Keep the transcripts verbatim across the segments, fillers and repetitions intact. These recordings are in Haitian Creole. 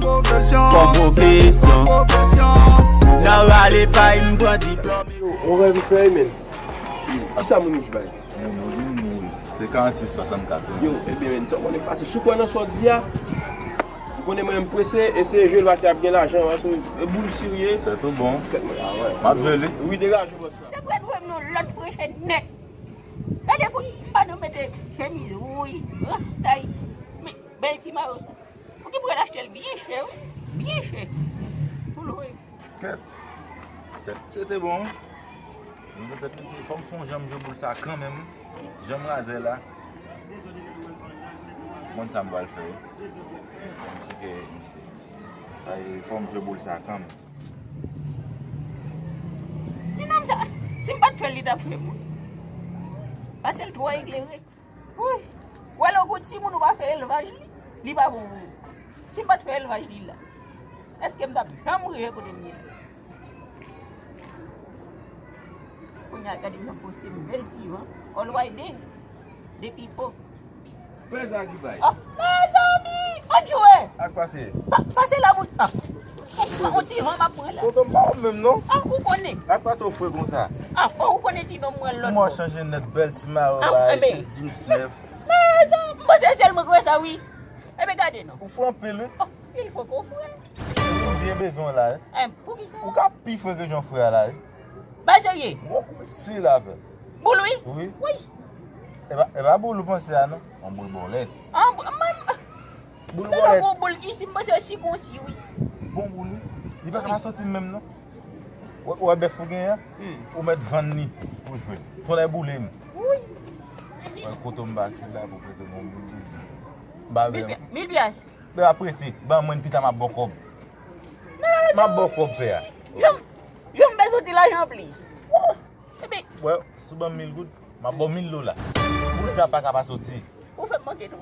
Kòm pwofesyon, nan rale pay m pran diplòm. Yo, on rèv fè, men. Kisa moun yo bay? Moun yo vin mouri. Se karannsis swasannkat. Yo, ebyen, men, sa w konnen pase. Si w kwè nan sa w di a, ou konnen mwen menm prese, e se jwe l pase ap gen lajan, wi, se boul sirye. Tèt ou bon. Tèt mwen, a, wè. M ap jwe li. Wi, degaje w, bòs la. Te prèt wè m nan lòt freche nèt. Gade kout, m pa nan mete chemiz wouj, rastay, men bèl ti mayo sa. Ou ki pral achte l byen chè, wi. Byen chè. Pou lwe. Kèt. Kèt, se te bon. Mwen te pèt, mesye, fò m sonje m jwe boul sa kanmenm, wi. Jan m razè la. Mwen sa m pral fè, wi. Fò m tcheke misye. Ay, fò m jwe boul sa kanmenm. Ti nonm sa, si m pa t fè l, li t ap fè m, wi. Paske l twò eklere. Wi. Ou wè lè w gon timoun ou pa fè elvaj li, li pa bon pou ou. Si m pa t fè elvaj li la, èske m t ap janm rive kote m ye la? Kounye a gade m nan poste m bèl ti van, all white day, de pipo. Pè Zagibay. Oh, mezanmi, ann jwe. Ak pase. Pa, pase la, moun. Ah. On, on ti van m ap pran la. Tonton m pa wè menm non. Ah, ou konnen. Ak pase w fre konsa. Ah, oh, ou konnen ti nonm mwen lòt. Mwen chanje nèt, bèl ti mayo, ah, bay, enben. Jeans nèf. Mezanmi, m panse sèl mwen kwè sa, wi. Enben, gade non. Ou fre anpil, wi. Oh, il faut qu'on frère. M byen bezwen w la, wi. Hein, poukisa? Ou ka pi fre ke jan w fre a la, wi. Ba serye? Bon, si la fè. Boul wi? Wi. Wi. E pa, e pa boul ou panse a non. Yon boul bòlèt. An, m, m, boul bòlèt. Gwo boul ki si m panse si konsi wi. Bon boul wi. Li pa ka pa soti menm non. Ou wè bèf ou genyen an? Hmm. Ou mèt vann li pou jwe. Tonnè boule m. Wi. Wè kote m pase la pou prete m yon boul. Ba mil pyas. Lè w ap prete, ban mwen pita m ap ba w kòb. M ap ba w kòb pè a. Jan m, jan m bezwen ti lajan plis. Epi, wè, si w ban m mil goud, m ap ba w mil dola. Boul sa pa ka pa soti. Ou fè m manke tou.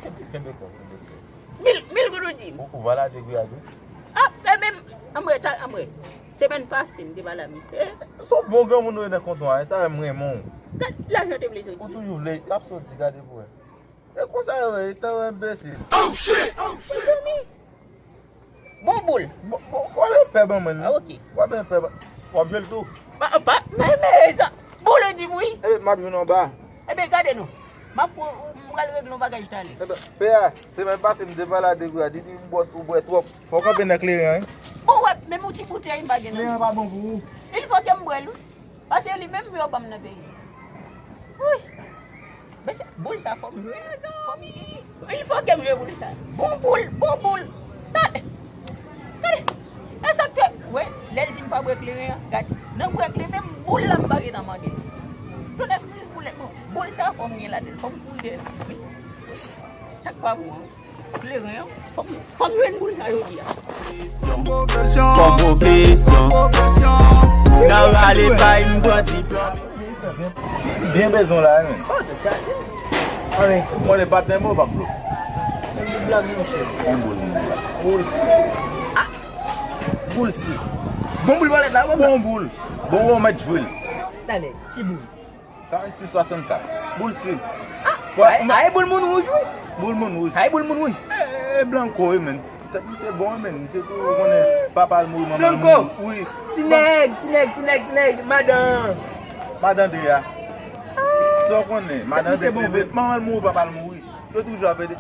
Kenbe kò, kenbe kò. Mil, mil goud ou di m? Ou, ou va la degriyade. Ah, e menm, anmwe, ta, anmwe. Semèn pase, m te pale a misye. Se yon bon granmoun ou ye nan kontwa a, sa fè m renmen w. Gad lajan te vle soti. Ou toujou vle, l ap soti, gade pou wè. E konsa yo ye, tan yo enbesil. Oh shit! Mezanmi! Bon boul. Bon, bon, w ap pè ban mwen, non? Ah, ok. W ap pè ban. W ap jwe l tou? Pa, pa, men, men, sa. Boul ou di m wi. Ebe, m ap jwenn anba. Ebe, gade non. M ap pran, m pral regle yon bagay talè. Ebe, pè a, semèn pase m te pale a Degou a, li di m bwè, ou bwè twòp. Fò w kanpe nan kleren an, wi. Bon, w ap, menm yon ti boutèy m pa gen nan. Kleren an pa bon pou ou. Il fò ke m bwè l, wi. Paske li menm yo ban m nan peyi. Wi. Men se boul sa fò m jwe. Fò m, il fò ke m jwe boul sa. Bon boul, bon boul. Gade. Gade. E sa k fè, wè, lè l di m pa bwè kleren an, gade. Nan bwè kleren, menm boul la m pa gentan mande. Tonnè boul, bon, boul sa fò m gen ladan l. Fò m boule. Sa k pa bon an. Kleren an, fò m, fò m jwenn boul sa jodi a. Kòm pwofesyon, nan rale pay m pran diplòm. Byen bezwen la, men. Oh, tèt chaje. Mwen le patnè mwen pa blo. Blag monchè. On boul, on boul la. Boul si. Ah! Boul si. Bon boul bòlèt la, bon. Bon boul. Bon, ou mèt jwe l. Talè, ki boul? Karannsis swasannkat. Boul si. Ah, ay, ay, boul moun wouj, wi. Boul moun wouj. Ay, boul moun wouj. E, e, e blanko, wi, men. Tèt misye bon, wi, men. Misye tou, ou konnen, papa l mouri, manman l mouri. Blanko. Wi. Ti nèg, ti nèg, ti nèg, ti nèg, madan. Madan de a. Sa w konnen, madan de bon, wi. Manman l mouri, papa l mouri. Yo toujou ap ede.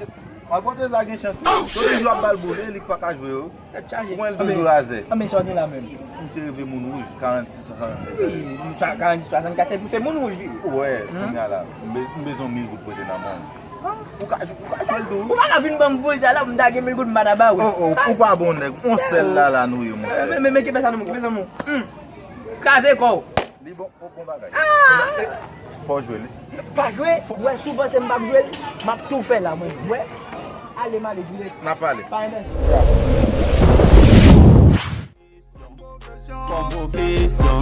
Malpwòte sa gen chans. Yo toujou ap ba l boul, e li k pa ka jwe yo. Tèt chaje. Mwen l toujou razè. Anben sa w gen la menm? Misye rive moun wouj, karannsis, swasannkat. Wi, sa, karannsis, swasannkat, se pou se moun wouj li. Wè, kounye a la, m be-, m bezwen mil goud prete nan men w. Ou ka, ou ka jwe l tou. Ou pa ka vin ban m boul sa la, pou m ta gen mil goud m pa ta ba ou. Oh, oh, ou pa bon nèg. On sèl la, la nou ye, monchè. Men, men, men, kenbe sa nan men w, kenbe sa nan men w. Hmm. Kraze kò w. Li bon, bon, bon bagay. Ah! Fò w jwe li. Pa jwe, wè, si w panse m p ap jwe li, m ap tou fè la, mwen. Wè, ale m ale dirèk. N ap pale. Pa enterese. Kòm pwofesyon.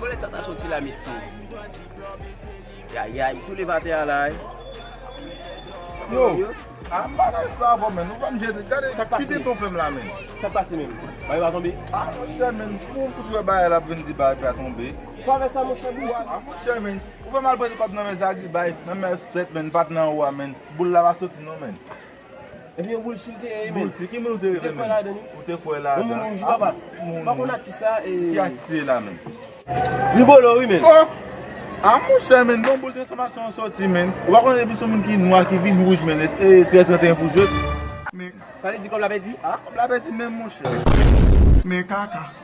Bòlèt sa ta soti la, mesye. Yayay, tou leve atè a la, wi. Yo, a m pa nan istwa avè w, men. Ou fè m jete. Gade, kite ton fè m la, men. Sa k pase menm? Bagay pa tonbe? A, monchè, men, pou w fout wè bagay la ap vin di bagay pa tonbe. Kwa avè sa, monchè, bouch. A, monchè, men, ou fè m al prete kòb nan men Zagibay, nan men F sèt, men, patnè an ou a, men. Boul la pa soti, non, men. Epi yon boul si l te ye, men. Boul si ki moun ou te rele, Ou te kwè ladan, non? Ou te kwè ladan? Yon moun wouj, papa. Ou pa konn atis la, e. Ki atis se la, men? Rigolo, wi, men. Oh! A monchè, men, non, boul transfòmasyon an sòti, men. Ou pa konnen depi se yon moun ki nwa ki vin wouj, men, e trèz trant et un pou jwe. Men. Sa vle di kòb la pèdi? Ah, kòb la pèdi menm, monchè. Men kaka.